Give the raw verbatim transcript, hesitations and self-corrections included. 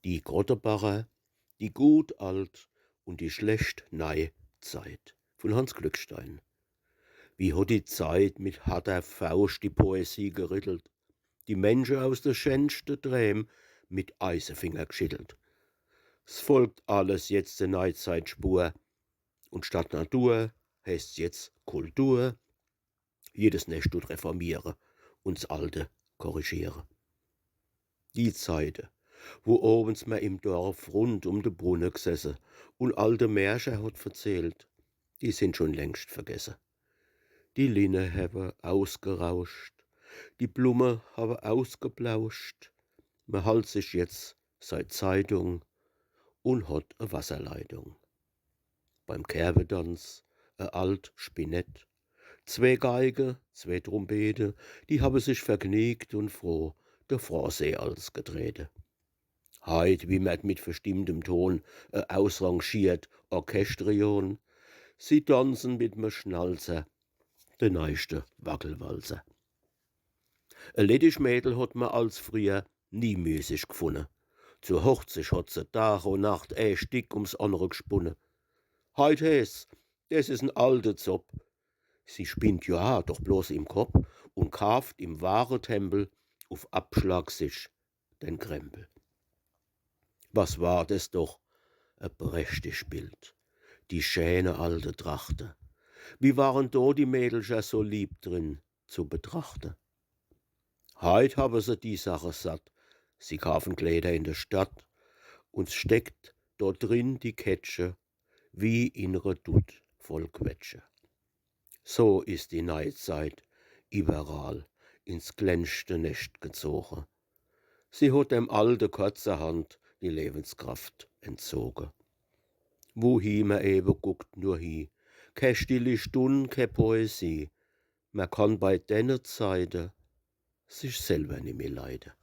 Die Krottebacher, die gut alt und die schlecht nei Zeit, vun Hanns Glückstein. Wie hot die Zeit mit harter Fauscht die Poesie gerittelt, die Mensche aus de schänschte Träm mit Eisefinger gschittelt. S folgt alles jetzt de Neizeitspur, und statt Natur heißt's jetzt Kultur. Jedes Nescht tut reformiere und s Alte korrigiere. Die Zeite, wo owens mer im Dorf rund um de Brunne gsesse und alte Märcher hot verzählt, die sin schon längscht vergesse. Die Linne hawwe ausgerauscht, die Blumme hawwe ausgeplauscht. Mer halt sich jetzt sei Zeitung und hot e Wasserleitung. Beim Kerwedanz e alt Spinett, zwee Geige, zwee Trompete, die hawwe sich vergniegt und froh de Français als getrete. Heit wimmert mit verstimmtem Ton e ausrangiert Orchestrion. Sie danzen mit me Schnalzer de neischte Wackelwalzer. E leddisch Mädel hot mer als frieher nie miesig gfunne. Zur Hochzig hot se Tag und Nacht e Stick ums annere gspunne. Heit heeßt's, des is en alte Zopp. Sie spinnt jo aa doch bloß im Kopp und kaaft im Waretempel uf Abschlag sich den Krempel. Was war des doch e prächtig Bild, die schäne alte Trachte. Wie waren do die Mädelcher so lieb drin zu betrachte. Heit hawwe se die Sache satt, sie kaafen Kläder in de Stadt und steckt dort drin die Kettche wie in re Dutt voll Quetsche. So is die Neizeit iwwerall ins klänschte Nescht gezoge. Sie hot dem Alte kurzerhand die Lewenskraft entzoge. Wuhi mer ewe guckt nur hi, kä stilli Stunn, kä Poesie, mer kann bei denne Zeite sich selwer nimmi leide.